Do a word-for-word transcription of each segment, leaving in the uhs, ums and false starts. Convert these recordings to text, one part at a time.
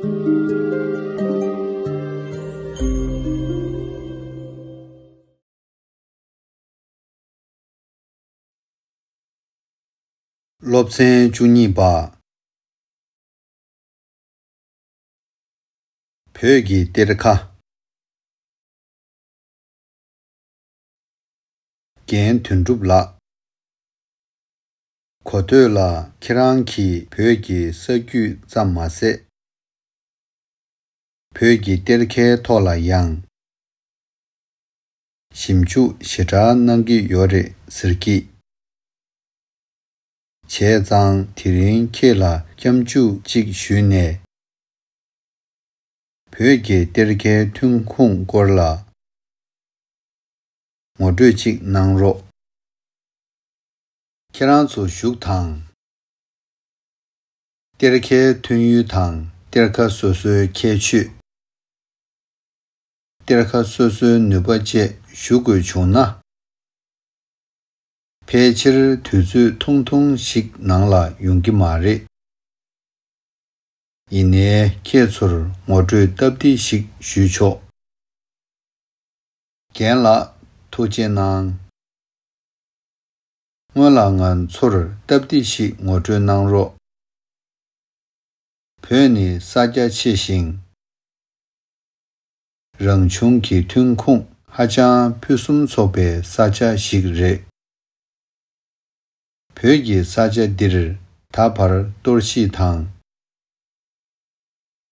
སློབ་ཚན་བཅུ་གཉིས་པ། བོད་ཀྱི་གཏེར་ཁ། རྒན་དོན་གྲུབ་ལགས། གོ་ཐོས་ལ་ཁྱེད་རང་གིས་བོད་ཀྱི་ས་རྒྱུས་ཙམ་མ་ཟད། བོད་ཀྱི་གཏེར་ཁའི་ཐོག་ལ་ཡང་ཞིབ་འཇུག་ཞེ་དྲག་གནང་གི་ཡོད་རེད་ཟེར་གྱིས། བྱས་ཙང་དེ་རིང་ཁྱེད་ལ་སྐྱབས་འཇུག་ཅིག་ཞུས་ནས། བོད་ཀྱི་གཏེར་ཁའི་ཐོན་ཁུངས་སྐོར་ལ་ངོ་སྤྲོད་ཅིག་གནང་རོགས། ཁྱེད་རང་ཚོ་བཞུགས་དང་། གཏེར་ཁའི་ཐོན་ཡུལ་དང་གཏེར་ཁ་སོ་སོའི་ཁྱད་ཆོས། གཏེར་ཁ་སོ་སོའི་ནུས་པ་བཅས་ཞུ་དགོས་བྱུང་ན། ཕལ་ཆེར་དུས་ཚོད་ཐུང་ཐུང་ཞིག་ནང་ལ་ཡོང་གི་མ་རེད། ཡིན་ནའི་ཁྱེད་ཚོར་ངོ་སྤྲོད་སྟབས་བདེ་ཞིག་ཞུས་ཆོག་རྒན་ལགས། ཐུགས་རྗེ་གནང་། སྔོན་ལ་ང་ཚོར་སྟབས་བདེ་ཞིག་ངོ་སྤྲོད་གནང་རོགས། བོད་ནི་ས་རྒྱ་ཆེ་ཞིང་། རང་བྱུང་གི་ཐོན་ཁུངས་ཧ་ཅང་ཕུན་སུམ་ཚོགས་པའི་ས་ཆ་ཞིག་རེད། བོད་ཀྱི་ས་ཆ་འདིར་ད་བར་གཏོར་བཤིག་དང་།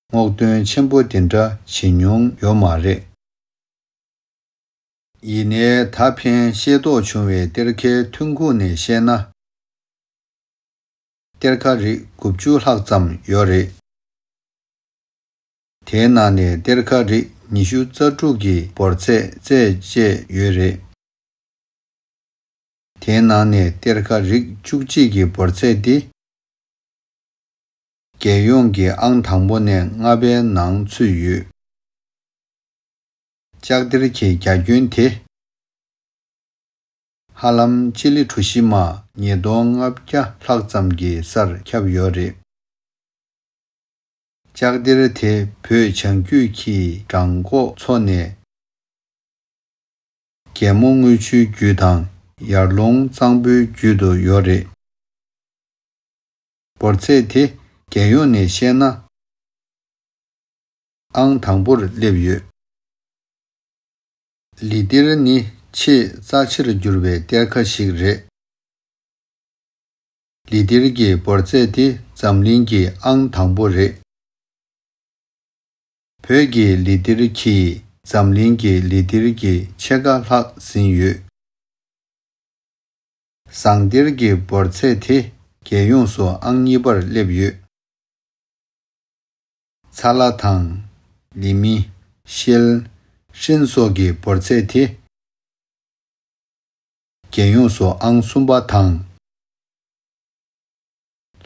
སྔོག་འདོན་ཆེན་པོ་དེ་འདྲ་བྱེད་མྱོང་ཡོད་མ་རེད། ཡིན་ནའི་ད་ཕན་ཤེས་རྟོགས་བྱུང་བའི་གཏེར་ཁའི་ཐོན་ཁུངས་ནས་བཤད་ན། གཏེར་ཁ་རིགས་དགུ་བཅུ་ལྷག་ཙམ་ཡོད་རེད། དེའི་ནང་ནས་གཏེར་ཁ་རིགས་ཉི་ཤུ་རྩ་དྲུག་གི་འབོར་ཚད་རྩད་བཅད་ཡོད་རེད། དེའི་ནང་ནས་གཏེར་ཁ་རིགས་བཅུ་གཅིག་གི་འབོར་ཚད་དེ། རྒྱལ་ཡོངས་ཀྱི་ཨང་དང་པོ་ནས་ལྔ་པའི་ནང་ཚུད་ཡོད། ལྕགས་གཏེར་གྱི་རྒྱ་ཁྱོན་དེ། ཧ་ལམ་སྤྱི་ལེ་གྲུ་བཞི་མ་ཉིས་སྟོང་ལྔ་བརྒྱ་ལྷག་ཙམ་གྱི་སར་ཁྱབ་ཡོད་རེད། ལྕགས་གཏེར་དེ་བོད་བྱང་རྒྱུད་ཀྱི་བྲང་ཁོག་མཚོ་ནས། རྒྱལ་མོ་རྔུལ་ཆུའི་རྒྱུད་དང་ཡར་ཀླུང་གཙང་པོའི་རྒྱུད་དུ་ཡོད་རེད། འབོར་ཚད་དེ་རྒྱལ་ཡོངས་ནས་བཤད་ན། ཨང་དང་པོར་སླེབས་ཡོད། ལི་ཏིར་ནི་ཆེས་རྩ་ཆེར་གྱུར་པའི་གཏེར་ཁ་ཞིག་རེད། ལི་ཏིར་གྱི་འབོར་ཚད་དེ་འཛམ་གླིང་གི་ཨང་དང་པོ་རེད། བོད་ཀྱི་ལི་ཏིར་གྱིས་འཛམ་གླིང་གི་ལི་ཏིར་གྱི་ཕྱེད་ཀ་ལྷག་ཟིན་ཡོད། ཟངས་གཏེར་གྱི་འབོར་ཚད་དེ་རྒྱལ་ཡོངས་སུ་ཨང་གཉིས་པར་སླེབས་ཡོད། ཚ་ལ་དང་། ལི་མི། ཤེལ། ཧྲིན་སོགས་ཀྱི་འབོར་ཚད་དེ། རྒྱལ་ཡོངས་སུ་ཨང་གསུམ་པ་དང་།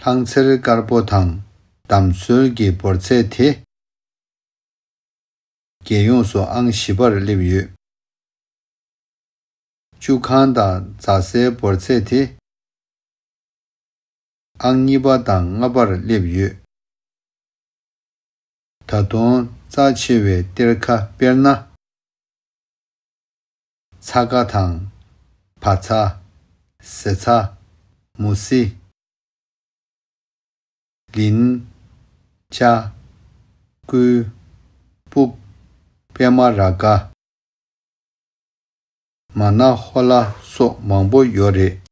ལྷང་ཚེར་དཀར་པོ་དང་འདམ་སོལ་གྱི་འབོར་ཚད་དེ། རྒྱལ་ཡོངས་སུ་ཨང་བཞི་པར་སླེབས་ཡོད། བཅུ་ཁང་དང་རྫ་སའི་འབོར་ཚད་དེ། ཨང་གཉིས་པ་དང་ལྔ་པར་སླེབས་ཡོད། ད་དུང་རྩ་ཆེ་བའི་གཏེར་ཁ་དཔེར་ན། ཚ་ཀ་དང་། བ་ཚྭ། ཟེ་ཚྭ། མུ་ཟི། ལིན། ཅ། ཀུའུ། སྤུག་པད་མ་ར་ག་མ་ན་ཧོ་ལ་སོགས་མང་པོ་ཡོད་རེད།